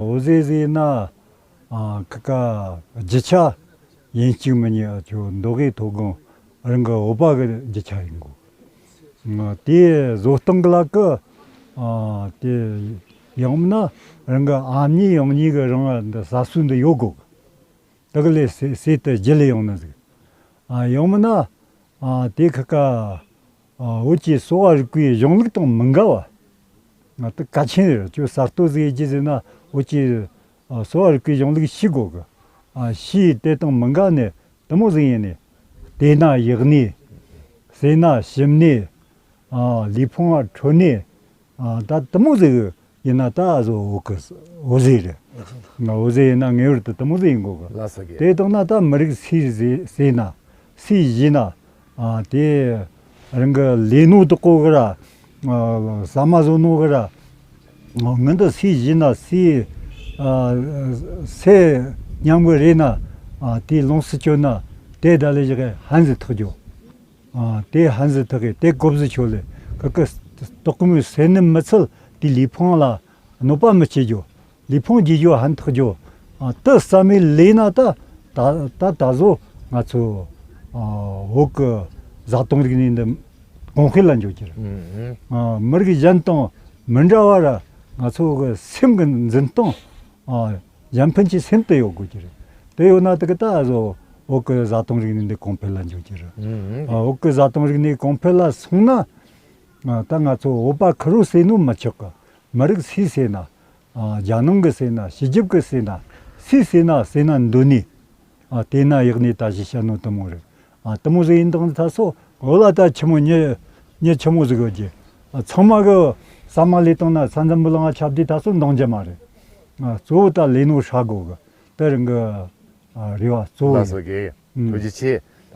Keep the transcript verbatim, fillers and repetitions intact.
འོད་ཟེར་ཟེར་ན། ཨ། ཁ་ཁ་རྒྱུ་ཆ་ཡིན་གཅིག་མིན་གཉིས། ཨ། ཁྱོད་མདོ་དབུས་མཐོ་སྒང་རང་གི་འོད་པ་གི་རྒྱུ་ཆ་ཡིན་གོ། ཨ། དེ་བཟོ་སྟངས་གི་ལ་གི། ཨ། དེ་ཡང་མིན་ན་རང་གི་ཨ་མྱེས་ཡང་མྱེས་གི་རང་འདི་ཟ་སྲོལ་འདི་ཡོད་གོ་གི། དེ་གི་ལས་ཟས་ཟས་དེ་རྒྱུ་ལས་ཡོང་ནི་ཟིག། ཨ། ཡང་མིན་ན། ཨ། དེ་ཁ་ཁ། ཨ། བོད་ཀྱི་གསོ་བ་རིག་པའི་གཞུང་ལུགས་དང་མི་འགལ་བ། ང་དེ་གལ་ཆེན་རེད། ཁྱོད་གསར་གཏོད་ཟིག་ཡེད་རྒྱུ་ཟེར་ན། བོད་ཀྱི། ཨ། གསོ་བ་རིག་པའི་གཞུང་ལུགས་ཤེས་དགོ་གི། ཨ། ཤེས། དེ་དང་མི་འགལ་ནི་དེ་མོ་ཟིག་ཡིན་ནི། བལྟས་ན་ཡག་ནི། ཟོས་ན་ཞིམ་ནི། ཨ། ལུས་ཕུང་བ་འཕྲོད་ནི། ཨ། ད་དེ་མོ་ཟིག་ཡིན་ན་ད་གཟོད་བོད་གི་འོད་ཟེར་རེད། ང་འོད་ཟེར་ཡིན་ན་ངེས་པར་དུ་དེ་མོ་ཟིག་ཡིན་དགོ་གི། ལགས་སོ་རྒན། དེ་ལྟ་ན་ད་མི་རིགས་སུས་ཟོས་ཟོས་ན། སུས་བཞེས་ན། ཨ། དེ་རང་གི་ལས་ནོ་དེ་གོ་གི་ར། ཨ། ཟ་མ་བཟོ་ནོ་གི་ར། ཨ། ངན་དུ་སུས་བཞེས་ན། སུས། ཨ། སུ་མཉམ་གི་རེད་ན། ཨ། དེ་ལོངས་སུ་སྤྱོད་ན། དེ་ད་ལས་བཞག་གི་ཧན་ཟིག་ཐག་རྒྱོ། ཨ། དེ་ཧན་ཟིག་ཐག་གི། དེ་གོ་བཟི་ཆོ་ལེ། ཁ་ཁ་དོག་མོའི་སེར་ནི་མི་ཚུལ་དེ་ལུས་ཕུང་ལ་གནོད་པ་མི་བྱེད་རྒྱོ། ལུས་ཕུང་རྒྱས་རྒྱོ་ཧན་ཐག་རྒྱོ། ཨ། དེ་བསམ་མེད་ལས་ན་ད་ད་ད་ད་གཟོད་ང་ཚོ། ཨ། བོད་གི་བཟའ་བཏུང་རིག་གནས་འདི་གོང་འཕེལ་ལ་འགྱོ་རྒྱུ་རེད། ཨ། མི་རིགས་གཞན་དང་མི་འདྲ་བ་ར། ང་ཚོ་གི་སེམས་གི་འཛིན་སྟངས། ཨ། གཞན་ཕན་གྱི་སེམས་དེ་ཡོད་དགོས་ཀྱི་རེད། དེ་ཡོད་ན་དེ་གི་ད་གཟོད་བོད་གི་བཟའ་བཏུང་རིག་གནས་འདི་གོང་འཕེལ་ལ་འགྱོ་རྒྱུ་རེད། ཨ། བོད་གི་བཟའ་བཏུང་རིག་གནས་གོང་འཕེལ་ལ་སོང་ན། ཨ། ད་ང་ཚོ་བོད་པ་ཁེར་རོ་ཟོས་ནོ་མི་ཆོག་གི། མི་རིགས་སུས་ཟོས་ན། ཨ། རྒྱ་ནང་གི་ཟོས་ན། ཕྱི་རྒྱལ་གི་ཟོས་ན། སུས་ཟོས་ན་ཟོས་ན་འདོད་ནི། ཨ། དེ་ན་ཡག་ནི་ད་ཞིག་བཤད་ནོ་དེ་མོ་རེད། ཨ། དེ་མོ་ཟིག་ཡིན་དང་ད་སོ་འོ་ལ་ད་ཆི་མོ་མྱི་མྱི་ཆི་མོ་ཟིག་ཡོད་ཀྱི། ཨ། ཚང་མ་གི་ཟ་མ་ལས་བཏང་ན་ས་འཛམ་བུ་གླིང་ང་ཁྱབ་དུས་ད་སོ་འདང་རྒྱུ་མ་རེད། ཨ། གཙོ་བོ་ད་ལས་ནོ་ཧྲ་དགོ་གི། དེ་རང་གི། ཨ། རེ་བ་གཙོ་བོ་ལགས་ཡིན། སོ་རྒན། ཨུམ། ཐུགས་རྗེ་ཆེ།